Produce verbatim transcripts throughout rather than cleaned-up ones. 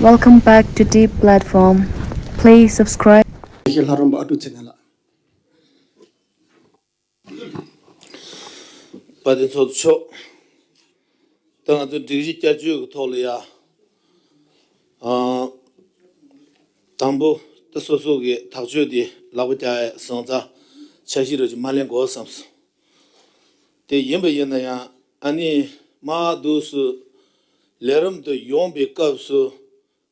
Welcome back to Deep Platform. Please subscribe. དགེ་བཤེས་ལྷ་རམས་པ་ཨ་ཀྲུག་ཚེ་བརྟན་ལགས། དཔལ་ལྡན་ཚོགས་གཙོ་མཆོག་ད་ང་ཚོ་སྒྲིག་གཞི་བསྐྱར་བཅོས་ཀྱི་ཐོག་ལ་ཡ། ཨ། དང་པོ་ད་སོ་སོ་གི་ཐག་གཅོད་དེ་ལག་པ་བརྒྱབ་ཡ་སོང་ཙང་འཆར་གཞི་རེ་ཅིག་མ་ལེན་དགོས་བསམ་སོང་། དེ་ཡིན་པ་ཡིན་ན་ཡང་ཨ་ནི་མ་འདུག་སུ་ལས་རིམ་དུ་ཡོང་པའི་སྐབས་སུ།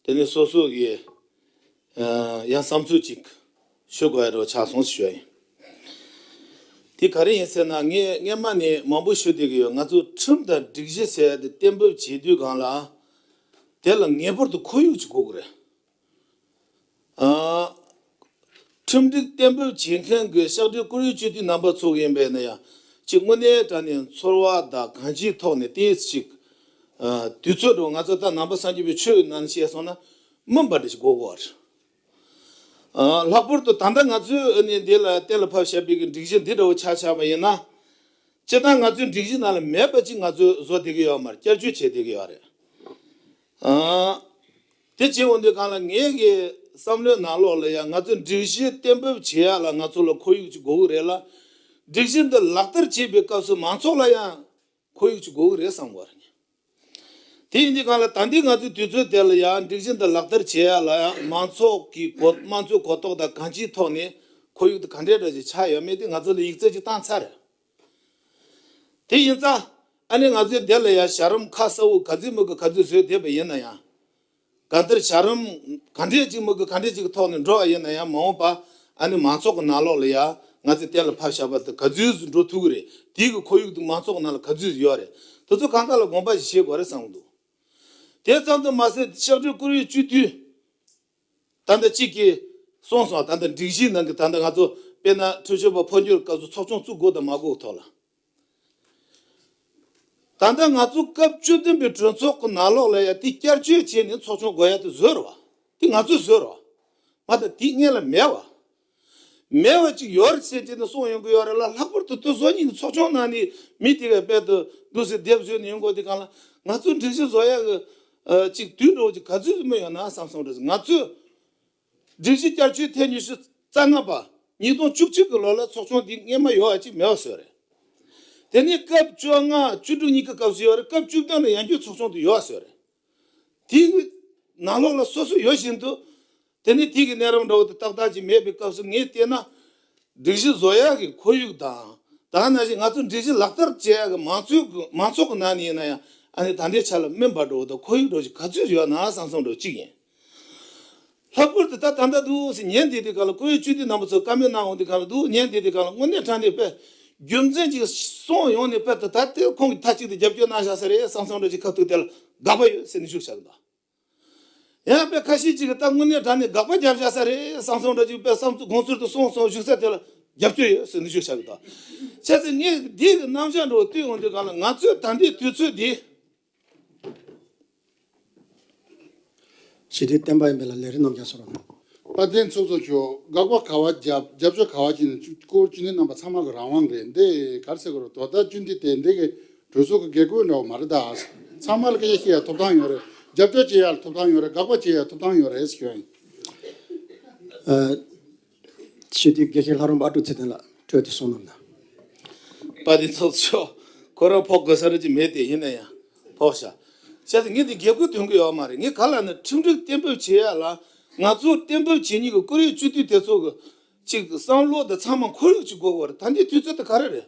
དེ་ནས་སོ་སོ་གིས་ཡང་བསམ་ཚུལ་ཅིག་ཞུ་དགོས་ཡ་འདྲ་ཆགས་སོང་ཞུ་ཡ་ཡིན། དེ་ག་རེ་ཡིན་ཟེར་ན། ངས་སྔས་མ་ནས་མང་པོ་ཞུ་བསྡད་ཀྱི་ཡོད། ང་ཚོ་ཁྲིམས་དང་སྒྲིག་གཞི་ཟེར་ཡ་དེ་གཏན་འབེབས་བྱེད་དུས་སྒང་ལ་དེ་ལ་ངེས་པར་དུ་ཁོར་ཡུག་ཅིག་དགོས་ཀྱི་རེད། ཨ། ཁྲིམས་སྒྲིག་གཏན་འབེབས་བྱེད་མཁན་གྱི་ཕྱག་སྦྲེལ་བཀུར་འོས་སྤྱི་འཐུས་རྣམ་པ་ཚོ་ཡིན་པས་ན་ཡང་ཅིག་དངོས་གནས་དྲང་གནས་འཚོ་བ་དང་གང་ཅིའི་ཐོག་ནས་ཏོག་ཙམ་ཅིག་ཨ། དུས་ཚོད་འགྲོ། ང་ཚོ་ད་ནང་པ་སངས་རྒྱས་པའི་ཆོས་ཀྱི་ནང་ནས་བཤད་སོང་ན་མི་འབའ་འདྲ་ཞིག་དགོས་དགོས་པ་རེད། ཨ། ལྷག་པར་དུ་ད་ལྟ་ང་ཚོས་ཨ་ནི་འདི་ལ་གཏན་ལ་ཕབ་བཞག་པའི་གི་སྒྲིག་གཞི་འདི་འདྲ་བོ་ཆ་བཞག་པ་ཡིན་ན། སྤྱིར་བཏང་ང་ཚོའི་སྒྲིག་གཞི་ནང་ལ་མེད་པ་ཅིག་ང་ཚོས་བཟོ་བསྡད་ཀྱི་ཡོད་མ་རེད། བསྐྱར་བཅོས་བྱེད་བསྡད་ཀྱི་ཡོད་རེད། ཨ། དེ་བྱེད་འོང་དུས་སྒང་ལ་ངའི་གི་བསམ་བློའི་ནང་ལོགས་ལ་ཡང་ང་ཚོ་སྒྲིག་གཞི་གཏན་འབེབས་བྱེད་ཡ་ལ་ང་ཚོ་ལ་ཁོར་ཡུག་ཅིག་དགོས་ཀྱི་རེད་ལ། སྒྲིག་གཞི་འདི་ལག་བསྟར་བྱེད་པའི་སྐབས་སུ་མང་ཚོགས་ལ་ཡང་ཁོར་ཡུག་ཅིག་དགོས་ཀྱི་རེད་བསམ་གྱི་ཡོད་རེད། དེ་ཡིན་དུས་སྒང་ལ་ད་ལྟའི་ང་ཚོའི་དུས་ཚོད་དེ་ལ་ཡང་སྒྲིག་གཞི་འདི་ལག་བསྟར་བྱེད་ཡ་ལ་ཡང་མང་ཚོགས་ཀྱི་གོ་དམངས་གཙོའི་གོ་རྟོགས་དང་གང་ཅིའི་ཐོག་ནས་ཁོར་ཡུག་དེ་ག་འདྲའི་འདྲ་ཞིག་ཆགས་ཡོད་མེད་དེ་ང་ཚོ་ལ་ཡིག་ཚད་ཅིག་བཏང་ཚར་རེད། དེ་ཡིན་ཙང་ཨ་ནི་ང་ཚོའི་འདི་ལ་ཡང་བྱ་རིམ་ཁ་གསལ་བོ་ག་ཚོད་མི་དགོས་ག་ཚོད་བཟོས་བསྡད་པ་ཡིན་ན་ཡང་། གང་ལྟར་བྱ་རིམ་ག་འདྲས་ཅིག་མི་དགོས་ག་འདྲས་ཅིག་གི་ཐོག་ནས་འགྲོ་བ་ཡིན་ན་ཡང་མ་འོངས་པ་ཨ་ནི་མང་ཚོགས་ཀྱི་ནང་ལོགས་ལ་ཡང་ང་ཚོས་གཏན་ལ་ཕབ་བཞག་པ་དེ་ག་ཚོད་འགྲོ་ཐུབ་ཀྱི་རེད། དེའི་གི་ཁོར་ཡུག་དེ་མང་ཚོགས་ཀྱི་ནང་ལ་ག་ཚོད་ཡོད་རེད། དེ་ཚོ་གང་ག་ལ་དགོངས་པ་ཞིག་བཞེས་དགོས་རེད་བསམ་གྱི་འདུག་དེ་ཙམ་དུ་མ་ཟད་ཕྱག་སྦྲེལ་བཀུར་འོས་སྤྱི་འཐུས། ད་ལྟ་གཅིག་གིས་གསུངས་སོང་། ད་ལྟ་སྒྲིག་གཞིའི་ནང་གི་ད་ལྟ་ང་ཚོ་དཔེར་ན་འཐུས་ཤོར་བ་འཕོ་འགྱུར་སྐབས་སུ་ཚོགས་ཆུང་བཙུགས་དགོས་དང་མ་དགོས་ཐོག་ལ། ད་ལྟ་ང་ཚོ་སྐབས་བཅུ་བདུན་པའི་གྲོས་ཚོགས་ཀྱི་ནང་ལོགས་ལ་ཡ་དེ་བསྐྱར་བཅོས་བྱས་ནས་ཚོགས་ཆུང་དགོས་ཡ་དེ་བཟོས་རེད་བ། དེ་ང་ཚོས་བཟོས་རེད་བ། མ་ད་དེ་སྔོན་ལ་མེད་བ། མེད་པ་ཅིག་ཡོད་རེད་ཟེར་བྱས་ནས་གསུངས་ཡོང་གི་ཡོད་རེད་ལ། ལྷག་པར་དུ་དེ་བཟོ་མཁན་གྱི་ཚོགས་ཆུང་ནང་ནས་མི་དེ་གས་དཔལ་དུ་འདུག་སེ་སྡེབ་བཟོས་ནས་ཡོང་དགོས་དེ་གང་ལ་ང་ཚོ་སྒྲིག་གཞི་བཟོ་ཡག་གི་ཨ་ཅིག་དུས་འགྲོ་ཅིག་ག་ཚོད་མི་ཡོད་ན་བསམ་བསམ་རེད། ང་ཚོས་སྒྲིག་གཞི་བསྐྱར་བཅོས་ཐེངས་ཉི་ཤུ་རྩ་ལྔ་པ་ཉིས་སྟོང་བཅུ་གཅིག་གི་ལོ་ལ་ཚོགས་ཆུང་འདི་སྔོན་མ་ཡོད་པ་ཅིག་མེད་པ་བཟོས་རེད། དེ་ནས་སྐབས་བཅོ་ལྔ་བཅུ་དྲུག་གཉིས་ཀྱི་སྐབས་སུ་ཡོད་རེད། སྐབས་བཅུ་བདུན་ལ་ཡང་བསྐྱར་ཚོགས་ཆུང་དུ་ཡོད་པ་བཟོས་རེད། དེའི་ནང་ལོགས་ལ་སོ་སོ་ཡོད་བཞིན་དུ། དེ་ནས་དེ་གི་གནས་རིམ་འདྲ་བོ་དེ་ཏག་ཏག་ཅིག་མེད་པའི་སྐབས་སུ་ངས་བལྟས་ན། སྒྲིག་གཞི་བཟོ་ཡག་གི་ཁོར་ཡུག་དང་། ད་ག་ནང་བཞིན་ང་ཚོ་སྒྲིག་གཞི་ལག་བསྟར་བྱེད་ཡག་གི་མང་ཚོགས་ཀྱི་མང་ཚོགས་ཀྱི་ནང་ནས་ཡིན་ན་ཡང་ཨ་ནི་ད་ལྟའི་ཆ་ལ་སྨིན་པ་འདྲ་བོ་དང་ཁོར་ཡུག་འདྲ་བོ་ཞིག་ག་ཚོད་ཡོད་ན་བསམ་བསམ་འདྲ་བོ་གཅིག་ཡིན། ལྷག་པར་དུ་ད་ད་ལྟ་འདུག་སེ་ཉན་བསྡད་དུས་སྒང་ལ་བཀུར་འོས་སྤྱི་འཐུས་རྣམ་པ་ཚོ་བཀའ་མོལ་གནང་འོང་དུས་སྒང་ལ་འདུག་ཉན་བསྡད་དུས་སྒང་ལ་དངོས་གནས་དྲང་གནས་དཔེ་རྒྱུ་མཚན་ཅིག་གསུངས་ཡོང་ནས་དཔེ་ད་ད་དེ་ཁོང་གིས་མཐའ་གཅིག་ཏུ་རྒྱབ་སྐྱོར་གནང་བཞག་ས་རེད་བསམ་བསམ་འདྲ་ཅིག་ཁ་ཐུག་དེ་ལ་དགག་པ་ཡོད་ཟེར་ནས་བཞུགས་བཞག་གི་འདུག་ཡང་དཔེ་ཁ་ཤས་ཅིག་གིས་ད་དངོས་གནས་དྲང་གནས་དགག་པ་བརྒྱབ་བཞག་ས་རེད་བསམ་བསམ་འདྲ་ཅིག་དཔེ་བསམ་ཚུལ་དགོངས་ཚུལ་དུ་གསུངས་སོང་བཞུགས་ས་དེ་ལ་རྒྱབ་སྐྱོར་ཡོད་ཟེར་ནས་བཞུགས་བཞག་གི་འདུག་བྱས་ཙང་ངས་འདི་གི་རྣམ་གཞག་འདྲ་བོ་བསྟུན་འོང་དུས་སྒང་ལ་ང་ཚོས་ད་ལྟའི་དུས་ཚོད་འདི། སྤྱི་འཐུས་བསྟན་པ་ཡིན་པས་ལ་ལས་རིམ་རྣམས་ཀྱང་གསུང་རོགས་གནང་། དཔལ་ལྡན་ཚོགས་གཙོ་མཆོག་དགག་པ་ག་བ་བརྒྱབ་རྒྱབ་སྐྱོར་ག་བ་བྱས་ནས་སྐོར་སྤྱི་འཐུས་རྣམ་པ་ཚང་མ་གི་རང་དབང་རེད། འདི་ག་རེ་ཟེར་དགོས་རེད། དོ་བདག་སྤྱི་འཐུས་དེ་འདི་གི་གྲོས་ཚོགས་ཀྱི་དགེ་བསྐོས་འདྲ་བོ་མ་རེད་ད། ཚང་མ་ལ་སྐད་ཆ་བཤད་ཡ་ཐོབ་ཐང་ཡོད་རེད། རྒྱབ་སྐྱོར་བྱེད་ཡ་ཐོབ་ཐང་ཡོད་རེད། དགག་པ་བྱེད་ཡ་ཐོབ་ཐང་ཡོད་རེད་ཞུ་ཡ་ཡིན། ཨ། སྤྱི་འཐུས་དགེ་བཤེས་ལྷ་རམས་པ་ཨ་ཀྲུག་ཚེ་བརྟན་ལགས་འཕྲོས་ཏེ་གསུང་གནང་གནང་། དཔལ་ལྡན་ཚོགས་གཙོ་མཆོག་ཁོ་རང་ཕོག་དགོས་ས་རེད་ཅིག་མེད་དེ་ཡིན་ན་ཡང་ཕོག་ཤག་བྱས་ཙང་ངས་འདི་དགེ་བསྐོས་འདོན་གི་ཡོད་མ་རེད། ངས་ག་ལབ་ན་ཁྲིམས་སྒྲིག་གཏན་འབེབས་བྱེད་ཡ་ལ་ང་ཚོ་གཏན་འབེབས་བྱེད་མཁན་གྱི་བཀུར་འོས་སྤྱི་འཐུས་དེ་ཚོ་གི་ཅིག་བསམ་བློ་དང་ཚང་མ་ཁོར་ཡུག་ཅིག་དགོས་པ་རེད། ད་འདི་དུས་ཚོད་དེ་ག་རེ་རེད།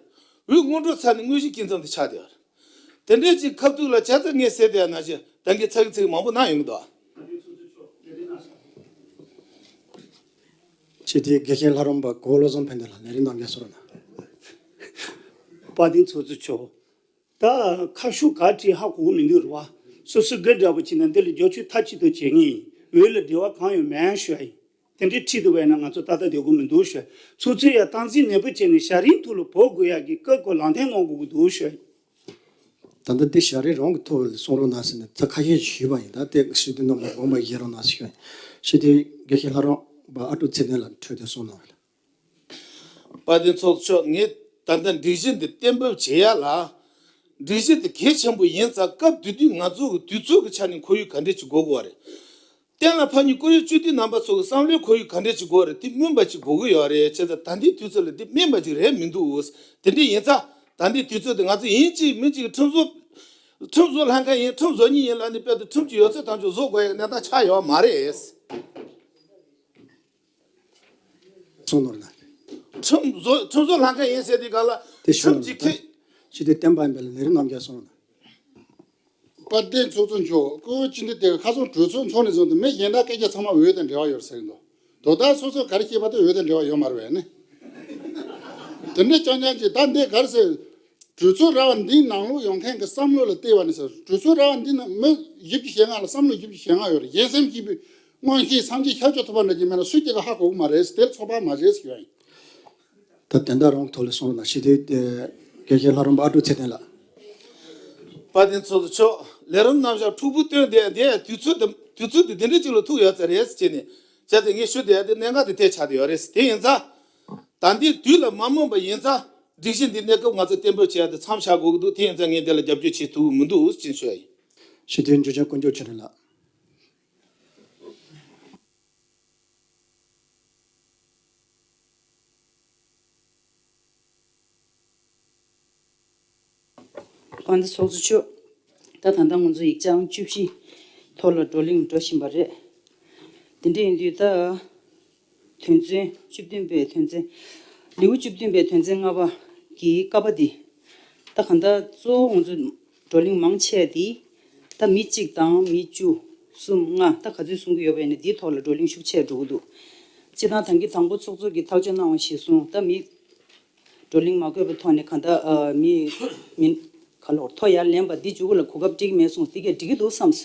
འོས་སྔོན་འགྲོ་ཚར་ནས་དངོས་གཞི་སྐྱིན་ཚབ་དེ་ཆགས་བསྡད་ཡོད་རེད། དེ་འདྲའི་ཅིག་ཁ་ཐུག་ལ་བྱས་ཙང་ངས་ཟེར་བསྡད་ཡ་ནང་བཞིན་ད་གིན་ཚ་གི་ཚིག་མང་པོ་གནང་ཡོང་གི་འདུག་སྤྱི་འཐུས་དགེ་བཤེས་ལྷ་རམས་པ་གོ་བློ་བཟང་ཕན་བདེ་ལགས་ལས་རིམ་རྣམས་ཀྱང་གསུང་རོགས་གནང་། དཔལ་ལྡན་ཚོགས་གཙོ་མཆོག་ད་ཁ་ཤོ་ག་བྲིས་ཧ་གོ་གི་མི་འདུག་རེད་བ། སོ་སོའི་དགེ་འདྲ་པོ་བྱས་ན་འདི་ལ་བསྒྱུར་བཅོས་མཐའ་གཅིག་ཏུ་བྱེད་ངེས་ཡིན། འོས་ལ་འབྲེལ་བ་གང་ཡང་མེད་ཞུ་ཡ་ཡིན། དེ་འདྲའི་ཁྲིད་དུ་བས་ན་ང་ཚོ་ཏག་ཏག་བསྡད་དགོས་མི་འདུག་ཞུ་ཡ། ཚོགས་གཙོས་ཡ་སྟངས་འཛིན་ནན་པོ་བྱས་ནས་བྱ་རིམ་ཐོག་ལ་བོར་དགོས་ཡ་གི་བཀའ་བཀོད་ལག་བསྟར་གནང་དགོས་ཀྱི་འདུག་ཞུ་ཡ་ཡིན། ད་ལྟ་འདི་བྱ་རིམ་རང་གི་ཐོག་ལ་གསུང་རོགས་གནང་ཟེར་ནས་ཚིག་ཁ་ཤས་ཞུས་པ་ཡིན། ད་དེ་སྤྱི་འཐུས་རྣམ་པ་དགོངས་པ་བཞེས་རོགས་གནང་ཞུ་ཡ་ཡིན། སྤྱི་འཐུས་དགེ་བཤེས་ལྷ་རམས་པ་ཨ་ཀྲུག་ཚེ་བརྟན་ལགས་འཕྲོས་ཏེ་གསུང་གནང་རོགས། དཔལ་ལྡན་ཚོགས་གཙོ་མཆོག་ངས་ད་ལྟ་སྒྲིག་གཞི་འདི་གཏན་འབེབས་བྱེད་ཡ་ལ། སྒྲིག་གཞི་འདི་གལ་ཆེན་པོ་ཡིན་ཙང་སྐབས་དེ་དུས་ང་ཚོ་གི་དུས་ཚོད་ཀྱི་ཆ་ནས་ཁོར་ཡུག་ག་འདྲས་ཅིག་དགོས་དགོས་པ་རེད། གཏན་ལ་ཕབ་མཁན་བཀུར་འོས་སྤྱི་འཐུས་རྣམ་པ་ཚོ་གི་བསམ་བློའི་ཁོར་ཡུག་ག་འདྲས་ཅིག་དགོས་རེད། དེ་སྨིན་པ་ཅིག་དགོས་ཀྱི་ཡོད་རེད། བྱས་ཙང་ད་ལྟའི་དུས་ཚོད་ལ་དེ་སྨིན་པ་ཅིག་རེད་མི་འདུག་དེ་འདྲས་ཡིན་ཙང་ད་ལྟའི་དུས་ཚོད་དེ་ང་ཚོ་ཡིན་གཅིག་མིན་གཅིག་ཁྲིམས་བཟོ། ཁྲིམས་བཟོ་ལྷན་ཁང་ཡིན། ཁྲིམས་བཟོ་མཁན་ཡིན་ལབ་ནས་དཔེ་དེ་ཁྲིམས་ཀྱི་ཡོད་ཚད་ཐམས་ཅད་བཟོ་དགོས་ཡག་གནས་སྟངས་ཆགས་ཡོད་མ་རེད། སོང་ནོར་ན། ཁྲིམས་བཟོ་ཁྲིམས་བཟོ་ལྷན་ཁང་ཡིན་ཟེར་དུས་ག་ལ་དེ་ཤོད་ཁྲིམས་ཀྱི་ཁེ། ཞི་བདེ་བསྟན་པ་ཡིན་པ་ལ་ལས་རིམ་རྣམ་རྒྱལ་སོང་ན། དཔལ་ལྡན་ཚོགས་གཙོ་མཆོག་སྐུ་ངོ་སྤྱི་འཐུས་དེ་ག་ཁ་སང་གྲོས་ཚོགས་འཚོགས་ནས་བཟུང་སྟེ་མི་གཞན་དག་སྐད་ཆ་ཚང་མ་འོས་དང་འབྲེལ་བ་ཡོད་ཟེར་གྱི་འདུག་དོ་བདག་སོ་སོ་ག་རེ་བཤད་པ་དེ་འོས་དང་འབྲེལ་བ་ཡོད་མ་རེད་པས་ནི། དེ་འདྲ་རྐྱང་རྐྱང་ཅིག་ད་འདི་ག་རེ་ཟེར། གྲོས་ཚོགས་ར་བ་འདིའི་ནང་ལོགས་ཡོང་མཁན་གྱི་བསམ་བློ་ལ་བལྟས་པ་ནི་ཟེར། གྲོས་ཚོགས་ར་བ་འདི་ན་མི་བཞི་བཅུ་ཞེ་ལྔ་ལ་བསམ་བློ་བཞི་བཅུ་ཞེ་ལྔ་ཡོད་རེད། གཞན་སེམས་སྐྱིད་པའི་མངོན་ཤེས་སངས་རྒྱས་ཤར་ཕྱོགས་ཐུབ་པ་འདྲ་ཅིག་མེད་ན་སུས་ཀྱང་ཧ་གོ་གི་མ་རེད། དེར་ཚོད་དཔག་མ་བྱེད་ཟེར་ཡོད་ཡིན། ད་དེ་འདྲ་རང་ཐོག་ལ་སོང་ན་ཞི་བདེ་དགེ་བཤེས་ལྷ་རམས་པ་ཨ་ཀྲུག་ཚེ་བརྟན་ལགས། དཔལ་ལྡན་ཚོགས་གཙོ་མཆོག་ལས་རིམ་རྣམ་གཞག་འཁྲུག་པོ་བཏོན་བསྡད་འདི་དུས་ཚོད་དེ་དུས་ཚོད་དེ་འདི་འདྲ་ཅིག་ལ་ཐུག་ཡོད་ཚད་རེད་ཟེར་ནས་བྱས་ཏེ་ངས་ཞུ་བསྡད་དེ་གནད་འགག་དེ་དེ་ཆགས་བསྡད་ཡོད་རེད། དེ་ཡིན་ཙང་ད་འདི་དུས་ལ་མ་སྨོན་པ་ཡིན་ཙང་སྒྲིག་གཞི་འདི་གནས་སྐབས་ང་ཚོ་གཏན་འབེབས་བྱས་ཏེ་མཚམས་བཞག་དགོས་ཀྱི་འདུག་དེ་ཡིན་ཙང་ངས་འདི་ལ་རྒྱབ་སྐྱོར་བྱེད་ཐུབ་ཀྱི་མི་འདུག་ཅེས་ཞུ་ཡ་ཡིན། ཞི་བདེའི་འབྱོར་ཆེན་དཀོན་མཆོག་ཆོས་སྒྲོན་ལགས། དཔལ་ལྡན་ཚོགས་གཙོ་མཆོག་ད་ད་ལྟ་ང་ཚོ་ཡིག་ཆ་ཨང་བཅུ་བཞི་ཐོག་ལ་བགྲོ་གླེང་འགྲོ་བཞིན་པ་རེད། དེ་འདྲ་ཡིན་དུས་ད་དོན་ཚན་བཅུ་བདུན་པའི་དོན་ཚན། ལེའུ་བཅུ་བདུན་པའི་དོན་ཚན་ལྔ་པ་གི་ཀ་པ་འདི། ད་གང་ལྟར་གཙོ་བོ་ང་ཚོ་བགྲོ་གླེང་མང་ཆེ་འདི་ད་མི་གཅིག་དང་མི་བཅུ་གསུམ་ལྔ་ད་ག་ཚོད་གསུང་གི་ཡོད་པ་ཡིན་ན་འདིའི་ཐོག་ལ་བགྲོ་གླེང་ཤུགས་ཆེ་འགྲོ་གི་འདུག་སྤྱིར་བཏང་ད་གིན་དང་པོ་ཚོགས་གཙོ་གིས་ཐག་གཅོད་གནང་བ་གཞིར་བཟུང་ད་མི་བགྲོ་གླེང་མ་དགོས་པའི་ཐོག་ནས་གང་ལྟར་ཨ་མི་མི་ག་ལོར་ཐོ་ཡར་ལེན་པ་འདི་མཇུག་ལ་གོ་སྐབས་འགྲིག་མེད་སོང་། འདི་གས་འགྲིག་གི་འདུག་བསམས།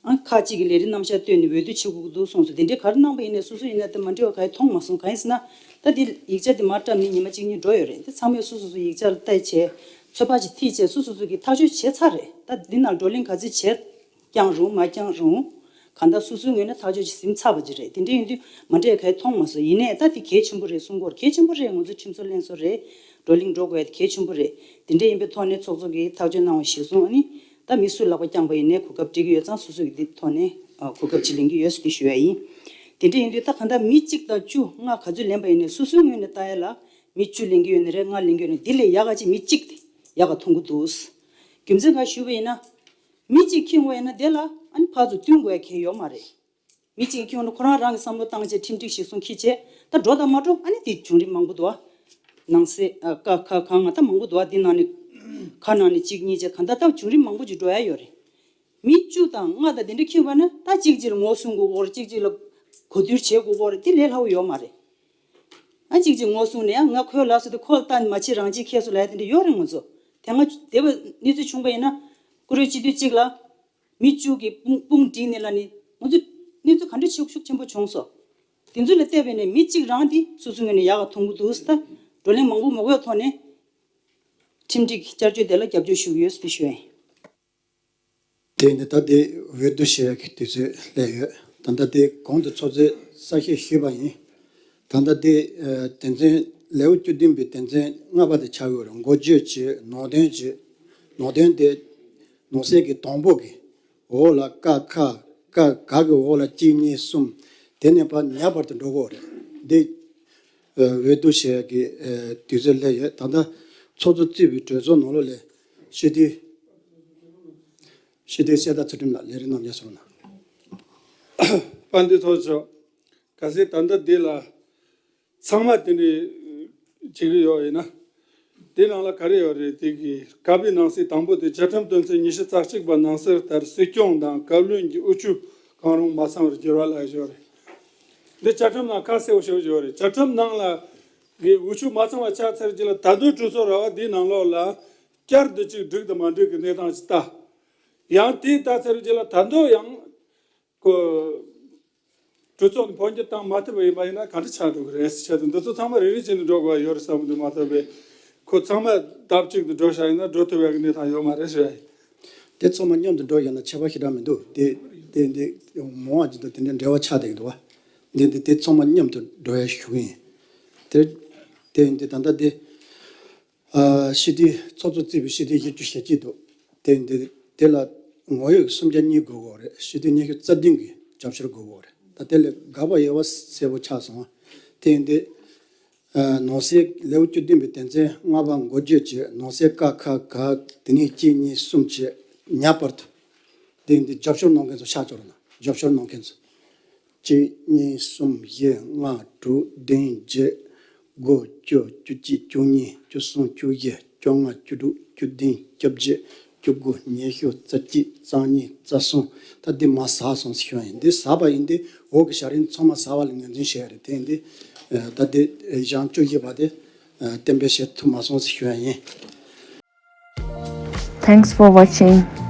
ཨ་ཁག་ཅིག་གིས་ལས་རིམ་རྣམ་གཞག་བཏོན་ནས་འོས་བསྡུ་བྱེད་དགོས་ཀྱི་འདུག་གསུངས་སོང་། དེ་འདྲའི་ག་རེ་གནང་པ་ཡིན་ནའི་སོ་སོ་ཡིན་ན་དེ་མ་འགྲིག་པ་ག་ཡེ་མཐོང་མ་སོང་། གང་ཡིན་ཟེར་ན་ད་འདི་ཡིག་ཆ་འདི་མར་བཀྲམ་ནས་ཉི་མ་གཅིག་གཉིས་འགྲོ་ཡོད་རེད། དེ་ཚང་མས་སོ་སོ་སོ་ཡིག་ཆ་ལ་བལྟས་བྱས་ཚོད་དཔག་ཅིག་མཐིལ་བྱས་སོ་སོ་སོ་གིས་ཐག་གཅོད་བྱས་ཚར་རེད། ད་འདི་ནང་བགྲོ་གླེང་ག་ཚོད་བྱས་ཀྱང་རུང་མ་བཀྱང་རུང་། གང་ལྟར་སོ་སོའི་ངོས་ནས་ཐག་གཅོད་ཅིག་ཟིན་ཚར་བ་ཅིག་རེད། དེ་འདྲ་ཡིན་དུས་མ་འགྲིག་ག་ཡེ་མཐོང་མ་སོང་། ཡིན་ནའི་ད་དེ་གལ་ཆེན་པོ་རེད་གསུང་གི་ཡོད་རེད། གལ་ཆེན་པོ་རེད། ང་ཚོ་ཁྲིམས་བཟོ་ལྷན་ཚོགས་རེད། བགྲོ་གླེང་འགྲོ་དགོས་ཡ་དེ་གལ་ཆེན་པོ་རེད། དེ་འདྲ་ཡིན་པའི་ཐོག་ནས་ཚོགས་གཙོ་གིས་ཐག་གཅོད་གནང་བ་གཞིར་བཟུང་ཨ་ནི། ད་མི་སུ་ལག་པ་བརྐྱངས་པ་ཡིན་ནའི་གོ་སྐབས་འགྲིག་གི་ཡོད་ཙང་སོ་སོ་གི་འདི་ཐོག་ནས་ཨ་གོ་སྐབས་ཅིག་ལེན་གྱི་ཡོད་ཟེར་དེ་ཞུ་ཡ་ཡིན། དེ་འདྲ་ཡིན་དུས་ད་གང་ལྟར་མི་གཅིག་དང་བཅུ་ལྔ་ག་ཚོད་ལེན་པ་ཡིན་ནའི་སོ་སོའི་ངོས་ནས་ལྟ་ཡ་ལ་མི་བཅུ་ལེན་གྱི་ཡོད་ནའི་རེད། ལྔ་ལེན་གྱི་ཡོད་ནའི་འདི་ལས་ཡག་ག་ཅིག་མི་གཅིག་དེ་ཡག་ག་མཐོང་གི་འདུག་རྒྱུ་མཚན་ག་ཞུས་པ་ཡིན་ན། མི་གཅིག་ཁྱིམ་བ་ཡིན་ན་དེ་ལ་ཨ་ནི་ཕར་ཚུར་བསྟུན་དགོས་ཡ་གལ་ཡོད་མ་རེད། མི་གཅིག་ཁྱོན་ནས་ཁོ་རང་རང་གི་བསམ་བློ་བཏང་བྱས་ཁྲིམས་སྒྲིག་གཞིར་བཟུང་འཁྱེར་བྱས་ད་འགྲོ་དང་མ་འགྲོ་ཨ་ནི་དེ་བྱུང་རིམ་མང་པོ་འདུག་ཨ། ནང་གསེས་ཨ་ཀ་ཁ་གང་ང་ད་མང་པོ་འདུག་ཨ། འདི་ནང་ནས་ཁ་ནང་ནས་གཅིག་གཉིས་བྱས་གང་ལྟར་ད་བྱུང་རིམ་མང་པོ་ཅིག་འགྲོ་ཡ་ཡོད་རེད། མི་བཅུ་དང་ལྔ་དང་དེ་འདྲ་ཁྱིམ་པ་ན་ད་གཅིག་གཅིག་ལ་ངོ་སྲུང་དགོས་སྐོར་གཅིག་གཅིག་ལ་གོ་བསྡུར་བྱེད་དགོས་སྐོར་དེ་ལས་སླ་པོ་ཡོད་མ་རེད། ཨ་གཅིག་གཅིག་ངོ་སྲུང་ནས་ཡང་ང་ཁོའི་ལགས་སོ་དེ་ཁོ་ལ་ལྟ་ནས་མ་བྱེད་རང་བྱེད་ཁྱེད་ཚོ་ལ་ཡ་དེ་འདྲ་ཡོད་རེད། ང་ཚོ་དེ་སྔ་དེ་བ་གནས་ཚུལ་བྱུང་པ་ཡིན་ན་བཀུར་འོས་སྤྱི་འཐུས་གཅིག་ལ། མི་བཅུ་གི་དཔུང་དཔུང་བསྒྲིགས་ནས་ལ་ནི་ང་ཚོ་གནས་ཚུལ་ག་འདྲ་ཤུགས་ཤུགས་ཆེན་པོ་བྱུང་སོང་། དེ་ཚོ་ལ་བལྟས་པས་ནས་མི་གཅིག་རང་དེ་སོ་སོའི་ངོས་ནས་ཡག་ག་མཐོང་གི་འདུག་ཟེར། ད་བགྲོ་གླེང་མང་པོ་མ་དགོས་ཐོག་ནས་ཁྲིམས་སྒྲིག་བསྐྱར་བཅོས་དེ་ལ་རྒྱབ་སྐྱོར་ཞུ་གི་ཡོད་ཟེར་ཞུ་ཡ་ཡིན། དེ་ནི་ད་དེ་འོས་བསྡུ་བྱེད་ཡག་གི་དུས་ཚོད་སླེབས་ཡོད། ད་ལྟ་དེ་གོང་དུ་ཚོགས་གཙོས་གསལ་བཤད་ཞུས་པ་ཡིན། ད་ལྟ་དེ་ཨ་དོན་ཚན་ལེའུ་བཅུ་བདུན་པའི་དོན་ཚན་ལྔ་པ་དེ་ཆགས་ཡོད་རེད། འགོ་བརྗོད་བྱས་ནང་དོན་བྱས། ནང་དོན་དེ་ནང་གསེས་ཀྱི་དང་པོ་གི་འོག་ལ་ཀ་ཁ་ཀ་ག་གི་འོག་ལ་གཅིག་གཉིས་གསུམ། དེ་ནས་ཕར་ཉ་བར་དུ་འགྲོ་གི་ཡོད་རེད། འདི་ཨ་འོས་བསྡུ་བྱེད་ཡག་གི་ཨ་དུས་ཚོད་སླེབས་ཡོད། ད་ལྟ་ཚོགས་གཙོ་གཙོས་པའི་གྲོས་ཚོགས་ནང་ལོགས་ལ་སྤྱི་འཐུས་སྤྱི་འཐུས་གསེར་རྟ་ཚུལ་ཁྲིམས་ལགས་ལས་རིམ་རྣམས་ཡར་སོང་ན། དཔལ་ལྡན་ཚོགས་གཙོ། གལ་སྲིད་ད་ལྟ་འདི་ལ་ཚང་མ་དེ་འདྲའི་བྱེད་ཀྱི་ཡོད་ཡིན་ན། དེ་ནང་ལ་ག་རེ་ཡོད་རེད། དེ་གི་ཀ་པའི་ནང་གསེས་དང་པོ་དེ་བཅའ་ཁྲིམས་དོན་ཚན་ཉི་ཤུ་རྩ་གཅིག་པ་ནང་གསལ་ལྟར་སྲིད་སྐྱོང་དང་བཀའ་བློན་གྱི་དབུ་ཁྲིད་གང་རུང་མ་ཚང་བར་འགྱུར་བ་ལ་ཡོད་རེད། འདི་བཅའ་ཁྲིམས་ནང་ཁ་གསལ་པོ་ཞིག་ཡོད་རེད། བཅའ་ཁྲིམས་ནང་ལ་གི་དབུ་ཁྲིད་མ་ཚང་བ་ཆགས་ཚར་རྗེས་ལ་ད་དུང་གྲོས་ཚོགས་ར་བ་འདིའི་ནང་ལོགས་ལ་བསྐྱར་དུ་ཅིག་འགྲིག་དང་མ་འགྲིག་གི་གནས་སྟངས་ཅིག་ལྟ། ཡང་དེ་ལྟ་ཚར་རྗེས་ལ་ད་དུང་ཡང་། ཁོ། གྲོས་ཚོགས་ནས་འཕོ་འགྱུར་བཏང་མ་ཐུབ་པ་ཡིན་པ་ཡིན་ན་ག་འདྲ་ཆགས་འགྲོ་གི་རེད་ཟེར་བྱས་ཏེ་འདི་ཚོ་ཚང་མ་རེ་རེ་བྱས་ནས་འགྲོ་དགོས་ཡ་ཡོད་རེད་བསམ་གི་འདུག་མ་གཏོགས་པའི་ཁོ་ཚང་མ་ལྡབ་གཅིག་ཏུ་འགྲོ་བཞག་ཡིན་ན་འགྲོ་ཐུབ་ཡ་གི་གནས་སྟངས་ཡོད་མ་རེད་ཟེར་ཡ་ཡིན། དེ་ཚང་མ་མཉམ་དུ་འགྲོ་ཡོད་ན་ཁྱད་པར་ཞེ་དྲག་མི་འདུག་དེ་དེ་འདི་མང་བ་ཅིག་དང་དེ་འདྲའི་འབྲེལ་བ་ཆགས་བསྡད་ཀྱི་འདུག་བ། འདི་འདི་དེ་ཚང་མ་མཉམ་དུ་འགྲོ་ཡ་ཞུ་གི་ཡིན། དེ་དེ་འདི་ད་ལྟ་དེ། ཨ་སྤྱི་འཐུས་ཚོགས་གཙོ་གཙོས་པའི་སྤྱི་འཐུས་བཞི་བཅུ་ཞེ་གཅིག་འདུག་དེ་འདི་དེ་ལ་ངོ་ཡོད་སུམ་བརྒྱ་གཉིས་དགོས་ཀྱི་ཡོད་རེད། སྤྱི་འཐུས་ཉི་ཤུ་རྩ་བདུན་གྱིས་ རྒྱབ་སྐྱོར་དགོས་པོ་རེད། ད་དེ་ལས་དགག་པ་ཡོད་པ་གསལ་པོ་ཆགས་སོང་། དེ་ཡིན་དུས། ཨ་ནང་གསེས་ལེའུ་བཅུ་བདུན་པའི་དོན་ཚན་ལྔ་པ་འགོ་བརྗོད་ཀྱི་ནང་གསེས་ཀ་ཁ་ག་དེ་ནས་གཅིག་གཉིས་གསུམ་བཅས་ཉར་བར་དུ། དེ་ཡིན་དུས་རྒྱབ་སྐྱོར་གནང་མཁན་ཚོ་ཕྱག་སྐྱོར་གནང་། རྒྱབ་སྐྱོར་གནང་མཁན་ཚོ། གཅིག་གཉིས་གསུམ་བཞི་ལྔ་དྲུག་བདུན་བརྒྱད་དགུ་བཅུ་བཅུ་གཅིག་བཅུ་གཉིས་བཅུ་གསུམ་བཅུ་བཞི་བཅོ་ལྔ་བཅུ་དྲུག་བཅུ་བདུན་བཅོ་བརྒྱད་བཅུ་དགུ་ཉི་ཤུ་རྩ་གཅིག་རྩ་གཉིས་རྩ་གསུམ། ད་འདི་མར་ཟག་སོང་ཟེར་ཞུ་ཡ་ཡིན། འདི་ཟག་པ་ཡིན་དུས་འོག་གི་བྱ་རིམ་ཚང་མ་ཟག་པ་ལ་ངོས་འཛིན་བྱེད་ཡ་རེད། དེ་ཡིན་དུས་ད་འདི་གཞུང་བཅུ་བཞི་པ་དེ་གཏན་འབེབས་བྱེད་ཐུབ་མ་སོང་ཟེར་ཞུ་ཡ་ཡིན། Thanks for watching.